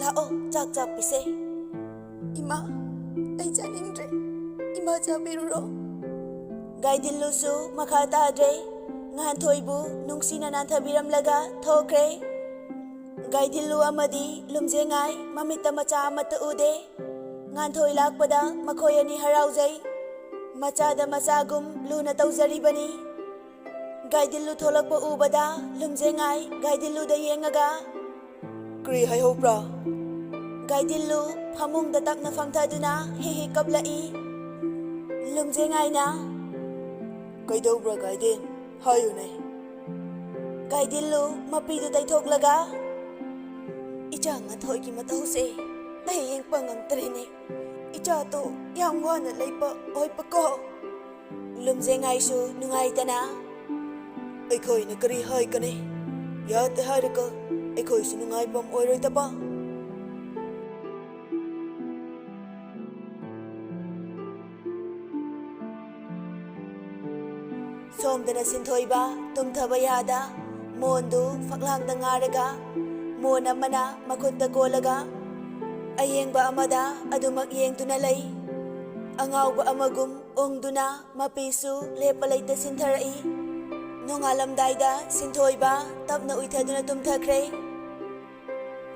ꯂꯥꯛꯑꯣ, ꯆꯥꯛ ꯆꯥꯛꯄꯤꯁꯦ꯫" "ꯏꯃꯥ, ꯑꯩ ꯆꯥꯅꯤꯡꯗ꯭ꯔꯦ꯫ ꯏꯃꯥ ꯆꯥꯕꯤꯔꯨꯔꯣ꯫" ꯒꯥꯏꯗꯤꯜꯂꯨꯁꯨ ꯃꯈꯥ ꯇꯥꯗ꯭ꯔꯦ꯫ ꯉꯥꯟꯊꯣꯏꯕꯨ ꯅꯨꯡꯁꯤꯅ ꯅꯥꯟꯊꯕꯤꯔꯝꯂꯒ ꯊꯣꯛꯈ꯭ꯔꯦ꯫ ꯒꯥꯏꯗꯤꯜꯂꯨ ꯑꯃꯗꯤ ꯂꯨꯝꯖꯦꯉꯥꯏ ꯃꯃꯤꯠꯇ ꯃꯆꯥ ꯑꯃꯠꯇ ꯎꯗꯦ꯫ ꯉꯥꯟꯊꯣꯏ ꯂꯥꯛꯄꯗ ꯃꯈꯣꯏ ꯑꯅꯤ ꯍꯔꯥꯎꯖꯩ꯫ ꯃꯆꯥꯗ ꯃꯆꯥꯒꯨꯝ ꯂꯨꯅ ꯇꯧꯖꯔꯤꯕꯅꯤ꯫ ꯒꯥꯏꯗꯤꯜꯂꯨ ꯊꯣꯛꯂꯛꯄ ꯎꯕꯗ ꯂꯨꯝꯖꯦꯉꯥꯏ ꯒꯥꯏꯗꯤꯜꯂꯨꯗ ꯌꯦꯡꯉꯒ, "ꯀꯔꯤ ꯍꯥꯏꯍꯧꯕ꯭ꯔꯥ?" ꯒꯥꯏꯗꯤꯜꯂꯨ ꯐꯃꯨꯡꯗ ꯇꯞꯅ ꯐꯝꯊꯗꯨꯅ ꯍꯤ ꯍꯤ ꯀꯞꯂꯛꯏ꯫ ꯂꯨꯝꯖꯦꯉꯥꯏꯅ, "ꯀꯩꯗꯧꯕ꯭ꯔꯥ ꯒꯥꯏꯗꯤꯟ? ꯍꯥꯏꯌꯨꯅꯦ?" ꯒꯥꯏꯗꯤꯜꯂꯨ ꯃꯄꯤꯗꯨ ꯇꯩꯊꯣꯛꯂꯒ, "ꯏꯆꯥ ꯉꯥꯟꯊꯣꯏꯒꯤ ꯃꯇꯧꯁꯦ ꯑꯩ ꯌꯦꯡꯕ ꯉꯝꯗ꯭ꯔꯦꯅꯦ꯫ ꯏꯆꯥꯗꯣ ꯌꯥꯝ ꯋꯥꯅ ꯂꯩꯕ ꯑꯣꯏꯕꯀꯣ?" ꯂꯨꯝꯖꯦꯉꯥꯏꯁꯨ ꯅꯨꯡꯉꯥꯏꯇꯅ, "ꯑꯩꯈꯣꯏꯅ ꯀꯔꯤ ꯍꯥꯏꯒꯅꯤ? ꯌꯥꯗꯦ ꯍꯥꯏꯔꯒ ꯑꯩꯈꯣꯏꯁꯨ ꯅꯨꯡꯉꯥꯏꯐꯝ ꯑꯣꯏꯔꯣꯏꯗꯕ?" ꯁꯣꯝꯗꯅ ꯁꯤꯟꯊꯣꯏꯕ ꯇꯨꯝꯊꯕ ꯌꯥꯗ ꯃꯣꯟꯗꯨ ꯐꯛꯂꯥꯡꯗ ꯉꯥꯔꯒ, ꯃꯣꯟ ꯑꯃꯅ ꯃꯈꯨꯠꯇ ꯀꯣꯜꯂꯒ ꯑꯌꯦꯡꯕ ꯑꯃꯗ ꯑꯗꯨꯃꯛ ꯌꯦꯡꯗꯨꯅ ꯂꯩ꯫ ꯑꯉꯥꯎꯕ ꯑꯃꯒꯨꯝ ꯎꯪꯗꯨꯅ ꯃꯄꯤꯁꯨ ꯂꯦꯞꯄ ꯂꯩꯇ ꯁꯤꯟꯊꯔꯛꯏ꯫ ꯅꯣꯡꯉꯥꯜꯂꯝꯗꯥꯏꯗ ꯁꯤꯟꯊꯣꯏꯕ ꯇꯞꯅ ꯎꯏꯊꯗꯨꯅ ꯇꯨꯝꯊꯈ꯭ꯔꯦ꯫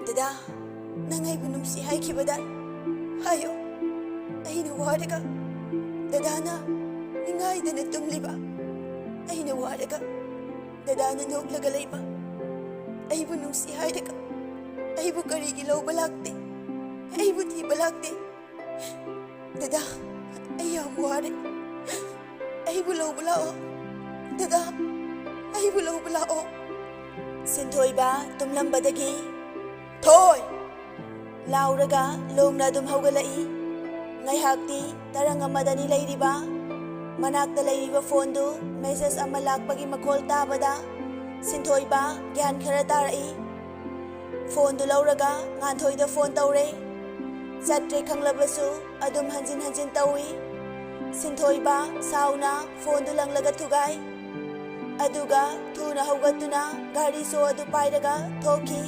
"ꯗꯗꯥ, ꯅꯪ ꯑꯩꯕꯨ ꯅꯨꯡꯁꯤ ꯍꯥꯏꯈꯤꯕꯗ ꯍꯥꯏꯌꯨ꯫ ꯑꯩꯅ ꯋꯥꯔꯒ ꯗꯗꯥꯅ ꯅꯤꯡꯉꯥꯏꯗꯅ ꯇꯨꯝꯂꯤꯕ, ꯑꯩꯅ ꯋꯥꯔꯒ ꯗꯗꯥꯅ ꯅꯣꯛꯂꯒ ꯂꯩꯕ, ꯑꯩꯕꯨ ꯅꯨꯡꯁꯤ ꯍꯥꯏꯔꯒ ꯑꯩꯕꯨ ꯀꯔꯤꯒꯤ ꯂꯧꯕ ꯂꯥꯛꯇꯦ? ꯑꯩꯕꯨ ꯊꯤꯕ ꯂꯥꯛꯇꯦ? ꯗꯗꯥ, ꯑꯩ ꯌꯥꯝ ꯋꯥꯔꯦ꯫ ꯑꯩꯕꯨ ꯂꯧꯕ ꯂꯥꯛꯑꯣ꯫ ꯗꯗꯥ, ꯑꯩꯕꯨ ꯂꯧꯕ ꯂꯥꯛꯑꯣ꯫" ꯁꯤꯟꯊꯣꯏꯕ ꯇꯨꯝꯂꯝꯕꯗꯒꯤ, "ꯊꯣꯏ!" ꯂꯥꯎꯔꯒ ꯂꯣꯡꯅ ꯑꯗꯨꯝ ꯍꯧꯒꯠꯂꯛꯏ꯫ ꯉꯥꯏꯍꯥꯛꯇꯤ ꯇꯔꯪ ꯑꯃꯗꯅꯤ ꯂꯩꯔꯤꯕ꯫ ꯃꯅꯥꯛꯇ ꯂꯩꯔꯤꯕ ꯐꯣꯟꯗꯨ ꯃꯦꯁꯦꯖ ꯑꯃ ꯂꯥꯛꯄꯒꯤ ꯃꯈꯣꯜ ꯇꯥꯕꯗ ꯁꯤꯟꯊꯣꯏꯕ ꯒ꯭ꯌꯥꯟ ꯈꯔ ꯇꯥꯔꯛꯏ꯫ ꯐꯣꯟꯗꯨ ꯂꯧꯔꯒ ꯉꯥꯟꯊꯣꯏꯗ ꯐꯣꯟ ꯇꯧꯔꯦ꯫ ꯆꯠꯇ꯭ꯔꯦ ꯈꯪꯂꯕꯁꯨ ꯑꯗꯨꯝ ꯍꯟꯖꯤꯟ ꯍꯟꯖꯤꯟ ꯇꯧꯏ꯫ ꯁꯤꯟꯊꯣꯏꯕ ꯁꯥꯎꯅ ꯐꯣꯟꯗꯨ ꯂꯪꯂꯒ ꯊꯨꯒꯥꯏ꯫ ꯑꯗꯨꯒ ꯊꯨꯅ ꯍꯧꯒꯠꯇꯨꯅ ꯒꯥꯔꯤ ꯁꯣ ꯑꯗꯨ ꯄꯥꯏꯔꯒ ꯊꯣꯛꯈꯤ꯫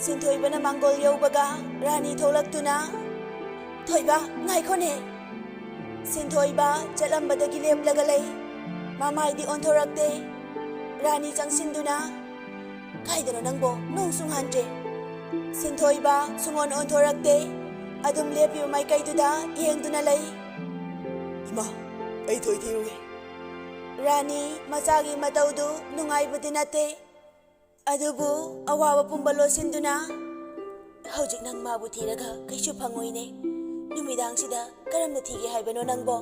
ꯁꯤꯟꯊꯣꯏꯕꯅ ꯃꯥꯡꯒꯣꯜ ꯌꯧꯕꯒ ꯔꯥꯅꯤ ꯊꯣꯛꯂꯛꯇꯨꯅ, "ꯊꯣꯏꯕ, ꯉꯥꯏꯈꯣꯅꯦ!" ꯁꯤꯟꯊꯣꯏꯕ ꯆꯠꯂꯝꯕꯗꯒꯤ ꯂꯦꯞꯂꯒ ꯂꯩ꯫ ꯃꯃꯥꯏꯗꯤ ꯑꯣꯟꯊꯣꯔꯛꯇꯦ꯫ ꯔꯥꯅꯤ ꯆꯪꯁꯤꯟꯗꯨꯅ, "ꯀꯥꯏꯗꯅꯣ ꯅꯪꯕꯣ? ꯅꯣꯡꯁꯨ ꯉꯥꯟꯗ꯭ꯔꯦ꯫" ꯁꯤꯟꯊꯣꯏꯕ ꯁꯨꯡꯑꯣꯟ ꯑꯣꯟꯊꯣꯔꯛꯇꯦ꯫ ꯑꯗꯨꯝ ꯂꯦꯞꯄꯤꯕ ꯃꯥꯏꯀꯩꯗꯨꯗ ꯌꯦꯡꯗꯨꯅ ꯂꯩ꯫ "ꯏꯃꯥ, ꯑꯩ ꯊꯣꯏ ꯊꯤꯔꯨꯒꯦ꯫" ꯔꯥꯅꯤ ꯃꯆꯥꯒꯤ ꯃꯇꯧꯗꯨ ꯅꯨꯡꯉꯥꯏꯕꯗꯤ ꯅꯠꯇꯦ꯫ ꯑꯗꯨꯕꯨ ꯑꯋꯥꯕ ꯄꯨꯝꯕ ꯂꯣꯠꯁꯤꯟꯗꯨꯅ, "ꯍꯧꯖꯤꯛ ꯅꯪ ꯃꯥꯕꯨ ꯊꯤꯔꯒ ꯀꯩꯁꯨ ꯐꯪꯉꯣꯏꯅꯦ꯫ ꯅꯨꯃꯤꯗꯥꯡꯁꯤꯗ ꯀꯔꯝꯅ ꯊꯤꯒꯦ ꯍꯥꯏꯕꯅꯣ ꯅꯪꯕꯣ?"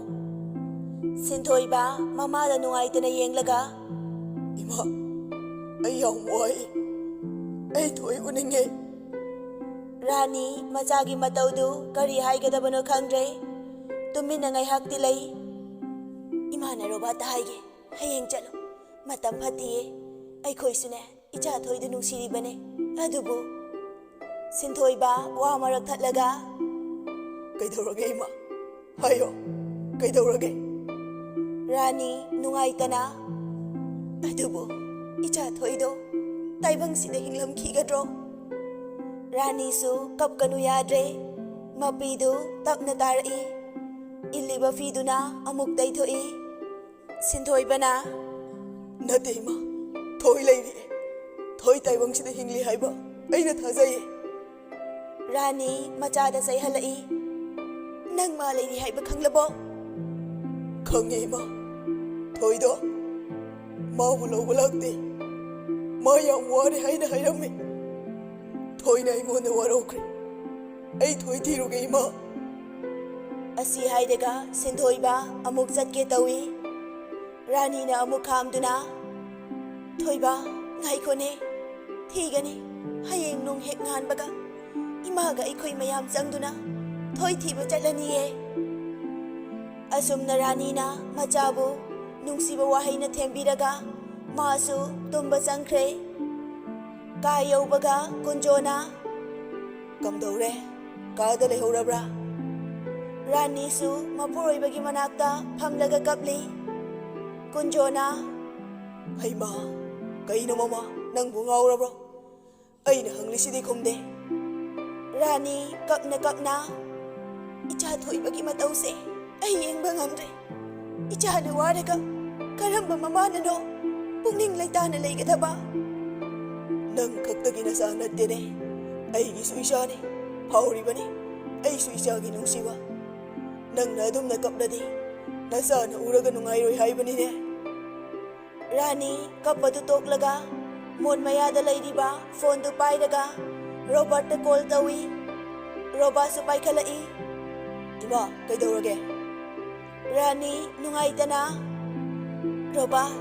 ꯁꯤꯟꯊꯣꯏꯕ ꯃꯃꯥꯗ ꯅꯨꯡꯉꯥꯏꯇꯅ ꯌꯦꯡꯂꯒ, "ꯏꯃꯥ, ꯑꯩ ꯌꯥꯝ ꯋꯥꯏ꯫ ꯑꯩ ꯊꯣꯏ ꯎꯅꯤꯡꯉꯦ꯫" ꯔꯥꯅꯤ ꯃꯆꯥꯒꯤ ꯃꯇꯧꯗꯨ ꯀꯔꯤ ꯍꯥꯏꯒꯗꯕꯅꯣ ꯈꯪꯗ꯭ꯔꯦ꯫ ꯇꯨꯃꯤꯟꯅ ꯉꯥꯏꯍꯥꯛꯇꯤ ꯂꯩ꯫ "ꯏꯃꯥꯅ ꯔꯣꯕꯥꯠꯇ ꯍꯥꯏꯒꯦ꯫ ꯍꯌꯦꯡ ꯆꯠꯂꯣ꯫ ꯃꯇꯝ ꯐꯠꯇꯤꯌꯦ꯫ ꯑꯩꯈꯣꯏꯁꯨꯅꯦ, ꯏꯆꯥ ꯊꯣꯏꯗꯨ ꯅꯨꯡꯁꯤꯔꯤꯕꯅꯦ꯫ ꯑꯗꯨꯕꯨ," ꯁꯤꯟꯊꯣꯏꯕ ꯋꯥ ꯃꯔꯛ ꯊꯠꯂꯒ, "ꯀꯩꯗꯧꯔꯒꯦ ꯏꯃꯥ? ꯍꯥꯏꯌꯣ, ꯀꯩꯗꯧꯔꯒꯦ?" ꯔꯥꯅꯤ ꯅꯨꯡꯉꯥꯏꯇꯅ, "ꯑꯗꯨꯕꯨ ꯏꯆꯥ ꯊꯣꯏꯗꯣ ꯇꯥꯏꯕꯪꯁꯤꯗ ꯍꯤꯡꯂꯝꯈꯤꯒꯗ꯭ꯔꯣ?" ꯔꯥꯅꯤꯁꯨ ꯀꯞꯀꯅꯨ ꯌꯥꯗ꯭ꯔꯦ꯫ ꯃꯄꯤꯗꯨ ꯇꯞꯅ ꯇꯥꯔꯛꯏ꯫ ꯏꯜꯂꯤꯕ ꯐꯤꯗꯨꯅ ꯑꯃꯨꯛ ꯇꯩꯊꯣꯛꯏ꯫ ꯁꯤꯟꯊꯣꯏꯕꯅ, "ꯅꯠꯇꯦ ꯏꯃꯥ, ꯊꯣꯏ ꯂꯩꯔꯤꯌꯦ꯫ ꯊꯣꯏ ꯇꯥꯏꯕꯪꯁꯤꯗ ꯍꯤꯡꯂꯤ ꯍꯥꯏꯕ ꯑꯩꯅ ꯊꯥꯖꯩꯌꯦ꯫" ꯔꯥꯅꯤ ꯃꯆꯥꯗ ꯆꯩꯍꯜꯂꯛꯏ꯫ "ꯅꯪ ꯃꯥ ꯂꯩꯔꯤ ꯍꯥꯏꯕ ꯈꯪꯂꯕꯣ?" "ꯈꯪꯉꯦ ꯏꯃꯥ꯫ ꯊꯣꯏꯗꯣ ꯃꯥꯕꯨ ꯂꯧꯕ ꯂꯥꯛꯇꯦ꯫ ꯃꯥ ꯌꯥꯝ ꯋꯥꯔꯦ ꯍꯥꯏꯅ ꯍꯥꯏꯔꯝꯃꯤ꯫ ꯊꯣꯏꯅ ꯑꯩꯉꯣꯟꯗ ꯋꯥꯔꯧꯈ꯭ꯔꯦ꯫ ꯑꯩ ꯊꯣꯏ ꯊꯤꯔꯨꯒꯦ ꯏꯃꯥ꯫" ꯑꯁꯤ ꯍꯥꯏꯔꯒ ꯁꯤꯟꯊꯣꯏꯕ ꯑꯃꯨꯛ ꯆꯠꯀꯦ ꯇꯧꯏ꯫ ꯔꯥꯅꯤꯅ ꯑꯃꯨꯛ ꯈꯥꯝꯗꯨꯅ, "ꯊꯣꯏꯕ, ꯉꯥꯏꯈꯣꯅꯦ꯫ ꯊꯤꯒꯅꯤ꯫ ꯍꯌꯦꯡ ꯅꯣꯡ ꯍꯦꯛ ꯉꯥꯟꯕꯒ ꯏꯃꯥꯒ ꯑꯩꯈꯣꯏ ꯃꯌꯥꯝ ꯆꯪꯗꯨꯅ ꯊꯣꯏ ꯊꯤꯕ ꯆꯠꯂꯅꯤꯌꯦ꯫" ꯑꯁꯨꯝꯅ ꯔꯥꯅꯤꯅ ꯃꯆꯥꯕꯨ ꯅꯨꯡꯁꯤꯕ ꯋꯥꯍꯩꯅ ꯊꯦꯝꯕꯤꯔꯒ ꯃꯥꯁꯨ ꯇꯨꯝꯕ ꯆꯪꯈ꯭ꯔꯦ꯫ ꯀꯥ ꯌꯧꯕꯒ ꯀꯨꯟꯖꯣꯅ, "ꯀꯝꯗꯧꯔꯦ? ꯀꯥꯗ ꯂꯩꯍꯧꯔꯕ꯭ꯔꯥ?" ꯔꯥꯅꯤꯁꯨ ꯃꯄꯨꯔꯣꯏꯕꯒꯤ ꯃꯅꯥꯛꯇ ꯐꯝꯂꯒ ꯀꯞꯂꯤ꯫ ꯀꯨꯟꯖꯣꯅ, "ꯍꯩꯃꯥ, ꯀꯩꯅꯣ ꯃꯃꯥ, ꯅꯪꯕꯨ ꯉꯥꯎꯔꯕ꯭ꯔꯣ? ꯑꯩꯅ ꯍꯪꯂꯤꯁꯤꯗꯤ ꯈꯨꯝꯗꯦ꯫" ꯔꯥꯅꯤ ꯀꯞꯅ ꯀꯞꯅ, "ꯏꯆꯥ ꯊꯣꯏꯕꯒꯤ ꯃꯇꯧꯁꯦ ꯑꯩ ꯌꯦꯡꯕ ꯉꯝꯗ꯭ꯔꯦ꯫ ꯏꯆꯥꯅ ꯋꯥꯔꯒ ꯀꯔꯝꯕ ꯃꯃꯥꯅꯅꯣ ꯄꯨꯛꯅꯤꯡ ꯂꯩꯇꯥꯅ ꯂꯩꯒꯗꯕ?" "ꯅꯪ ꯈꯛꯇꯒꯤ ꯅꯆꯥ ꯅꯠꯇꯦꯅꯦ, ꯑꯩꯒꯤꯁꯨ ꯏꯆꯥꯅꯤ꯫ ꯐꯥꯎꯔꯤꯕꯅꯤ ꯑꯩꯁꯨ ꯏꯆꯥꯒꯤ ꯅꯨꯡꯁꯤꯕ꯫ ꯅꯪꯅ ꯑꯗꯨꯝꯅ ꯀꯞꯂꯗꯤ ꯅꯆꯥꯅ ꯎꯔꯒ ꯅꯨꯡꯉꯥꯏꯔꯣꯏ ꯍꯥꯏꯕꯅꯤꯅꯦ꯫" ꯔꯥꯅꯤ ꯀꯞꯄꯗꯨ ꯇꯣꯛꯂꯒ ꯃꯣꯟ ꯃꯌꯥꯗ ꯂꯩꯔꯤꯕ ꯐꯣꯟꯗꯨ ꯄꯥꯏꯔꯒ ꯔꯣꯕꯥꯔꯠꯇ ꯀꯣꯜ ꯇꯧꯏ꯫ ꯔꯣꯕꯥꯔꯠꯁꯨ ꯄꯥꯏꯈꯠꯂꯛꯏ꯫ "ꯏꯃꯥ, ꯀꯩꯗꯧꯔꯒꯦ?" ꯔꯥꯅꯤ ꯅꯨꯡꯉꯥꯏꯇꯅ, "ꯔꯣꯕꯥꯔꯠ,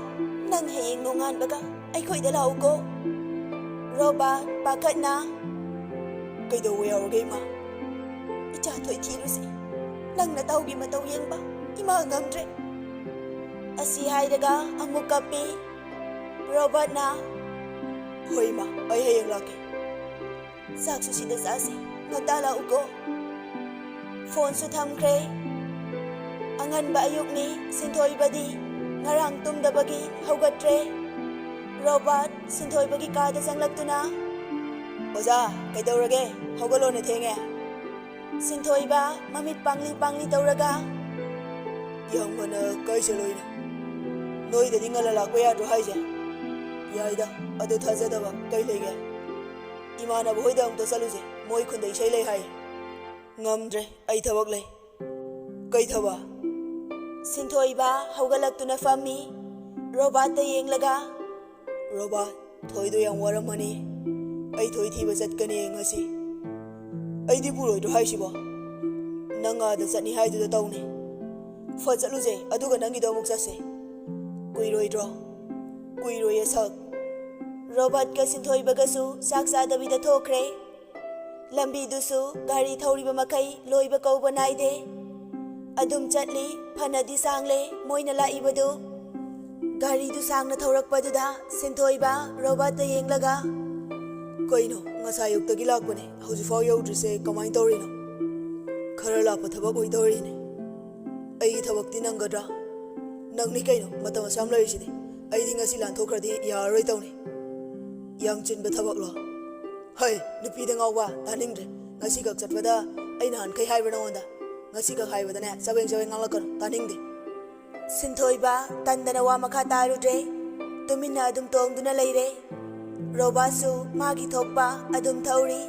ꯅꯪ ꯍꯌꯦꯡ ꯅꯣꯡꯉꯥꯟꯕꯒ ꯑꯩꯈꯣꯏꯗ ꯂꯥꯛꯎꯀꯣ꯫" ꯔꯣꯕꯥꯔꯠ ꯄꯥꯈꯠꯅ, "ꯀꯩꯗꯧꯕ ꯌꯥꯎꯔꯒꯦ, ꯏꯃꯥ?" "ꯏꯆꯥ ꯊꯣꯏ ꯊꯤꯔꯨꯁꯦ꯫ ꯅꯪ ꯅꯇꯥꯎꯒꯤ ꯃꯇꯧ ꯌꯦꯡꯕ ꯏꯃꯥ ꯉꯝꯗ꯭ꯔꯦ꯫" ꯑꯁꯤ ꯍꯥꯏꯔꯒ ꯑꯃꯨꯛ ꯀꯞꯄꯤ꯫ ꯔꯣꯕꯥꯔꯠꯅ, "ꯍꯣꯏ, ꯏꯃꯥ, ꯑꯩ ꯍꯌꯦꯡ ꯂꯥꯛꯀꯦ꯫ ꯆꯥꯛꯁꯨ ꯁꯤꯗ ꯆꯥꯁꯤ, ꯉꯟꯇꯥ ꯂꯥꯛꯎꯀꯣ꯫" ꯐꯣꯟꯁꯨ ꯊꯝꯈ꯭ꯔꯦ꯫ ꯑꯉꯟꯕ ꯑꯌꯨꯛꯅꯤ, ꯁꯤꯟꯊꯣꯏꯕꯗꯤ ꯉꯔꯥꯡ ꯇꯨꯝꯗꯕꯒꯤ ꯍꯧꯒꯠꯇ꯭ꯔꯦ꯫ ꯔꯣꯕꯥꯔꯠ ꯁꯤꯟꯊꯣꯏꯕꯒꯤ ꯀꯥꯗ ꯆꯪꯂꯛꯇꯨꯅ, "ꯑꯣꯖꯥ, ꯀꯩꯗꯧꯔꯒꯦ? ꯍꯧꯒꯠꯂꯣꯅꯦ, ꯊꯦꯡꯉꯦ꯫" ꯁꯤꯟꯊꯣꯏꯕ ꯃꯃꯤꯠ ꯄꯥꯡꯂꯤ ꯄꯥꯡꯂꯤ ꯇꯧꯔꯒ, "ꯌꯥꯝ ꯉꯟꯅ ꯀꯥꯏ ꯆꯠꯂꯨꯏꯅꯣ? ꯅꯣꯏꯗꯗꯤ ꯉꯟꯅ ꯂꯥꯛꯄ ꯌꯥꯗ꯭ꯔꯣ ꯍꯥꯏꯁꯦ?" "ꯌꯥꯏꯗ, ꯑꯗꯨ ꯊꯥꯖꯗꯕ ꯀꯩ ꯂꯩꯒꯦ? ꯏꯃꯥꯟꯅꯕ ꯍꯣꯏꯗ ꯑꯃꯨꯛꯇ ꯆꯠꯂꯨꯁꯦ, ꯃꯣꯏ ꯈꯨꯟꯗ ꯏꯁꯩ ꯂꯩ ꯍꯥꯏ꯫" "ꯉꯝꯗ꯭ꯔꯦ, ꯑꯩ ꯊꯕꯛ ꯂꯩ꯫" "ꯀꯩ ꯊꯕꯛ?" ꯁꯤꯟꯊꯣꯏꯕ ꯍꯧꯒꯠꯂꯛꯇꯨꯅ ꯐꯝꯃꯤ, ꯔꯣꯕꯥꯔꯠꯇ ꯌꯦꯡꯂꯒ꯫ "ꯔꯣꯕꯥꯔꯠ, ꯊꯣꯏꯗꯣ ꯌꯥꯝ ꯋꯥꯔꯝꯃꯅꯤ꯫ ꯑꯩ ꯊꯣꯏ ꯊꯤꯕ ꯆꯠꯀꯅꯤ ꯉꯁꯤ꯫" "ꯑꯩꯗꯤ ꯄꯨꯔꯣꯏꯗ꯭ꯔꯣ ꯍꯥꯏꯁꯤꯕꯣ? ꯅꯪ ꯑꯥꯗ ꯆꯠꯅꯤ ꯍꯥꯏꯗꯨꯗ ꯇꯧꯅꯤ꯫ ꯐꯠ ꯆꯠꯂꯨꯁꯦ, ꯑꯗꯨꯒ ꯅꯪꯒꯤꯗꯣ ꯑꯃꯨꯛ ꯆꯠꯁꯦ꯫ ꯀꯨꯏꯔꯣꯏꯗ꯭ꯔꯣ?" "ꯀꯨꯏꯔꯣꯏꯌꯦ ꯁꯛ꯫" ꯔꯣꯕꯥꯔꯠꯀ ꯁꯤꯟꯊꯣꯏꯕꯒꯁꯨ ꯆꯥꯛ ꯆꯥꯗꯕꯤꯗ ꯊꯣꯛꯈ꯭ꯔꯦ꯫ ꯂꯝꯕꯤꯗꯨꯁꯨ ꯒꯥꯔꯤ ꯊꯧꯔꯤꯕ ꯃꯈꯩ ꯂꯣꯏꯕ ꯀꯧꯕ ꯅꯥꯏꯗꯦ꯫ ꯑꯗꯨꯝ ꯆꯠꯂꯤ, ꯐꯅꯗꯤ ꯁꯥꯡꯂꯦ ꯃꯣꯏꯅ ꯂꯥꯛꯏꯕꯗꯨ꯫ ꯒꯥꯔꯤꯗꯨ ꯁꯥꯡꯅ ꯊꯧꯔꯛꯄꯗꯨꯗ ꯁꯤꯟꯊꯣꯏꯕ ꯔꯣꯕꯥꯔꯠꯇ ꯌꯦꯡꯂꯒ, "ꯀꯩꯅꯣ, ꯉꯁꯥꯏ ꯑꯌꯨꯛꯇꯒꯤ ꯂꯥꯛꯄꯅꯦ, ꯍꯧꯖꯤꯛꯐꯥꯎ ꯌꯧꯗ꯭ꯔꯤꯁꯦ ꯀꯃꯥꯏꯅ ꯇꯧꯔꯤꯅꯣ?" "ꯈꯔ ꯂꯥꯞꯄ ꯊꯕꯛ ꯑꯣꯏꯗꯧꯔꯤꯅꯦ꯫" "ꯑꯩꯒꯤ ꯊꯕꯛꯇꯤ ꯅꯪꯒꯗ꯭ꯔꯥ?" "ꯅꯪꯅꯤ ꯀꯩꯅꯣ, ꯃꯇꯝ ꯑꯁꯨꯛ ꯌꯥꯝ ꯂꯩꯔꯤꯁꯤꯗꯤ꯫ ꯑꯩꯗꯤ ꯉꯁꯤ ꯂꯥꯟꯊꯣꯛꯈ꯭ꯔꯗꯤ ꯌꯥꯔꯔꯣꯏ ꯇꯧꯅꯤ꯫" "ꯌꯥꯝ ꯆꯤꯟꯕ ꯊꯕꯛꯂꯣ?" "ꯍꯩ, ꯅꯨꯄꯤꯗ ꯉꯥꯎꯕ, ꯇꯥꯅꯤꯡꯗ꯭ꯔꯦ꯫ ꯉꯁꯤꯈꯛ ꯆꯠꯄꯗ ꯑꯩ ꯅꯍꯥꯟꯈꯩ ꯍꯥꯏꯕ꯭ꯔꯥ ꯅꯉꯣꯟꯗ? ꯉꯁꯤꯈꯛ ꯍꯥꯏꯕꯗꯅꯦ ꯆꯕꯦꯡ ꯆꯕꯦꯡ ꯉꯥꯡꯂꯛꯀꯅꯨ, ꯇꯥꯅꯤꯡꯗꯦ꯫" ꯁꯤꯟꯊꯣꯏꯕ ꯇꯟꯗꯅ ꯋꯥ ꯃꯈꯥ ꯇꯥꯔꯨꯗ꯭ꯔꯦ꯫ ꯇꯨꯃꯤꯟꯅ ꯑꯗꯨꯝ ꯇꯣꯡꯗꯨꯅ ꯂꯩꯔꯦ꯫ ꯔꯣꯕꯥꯁꯨ ꯃꯥꯒꯤ ꯊꯣꯛꯄ ꯑꯗꯨꯝ ꯊꯧꯔꯤ꯫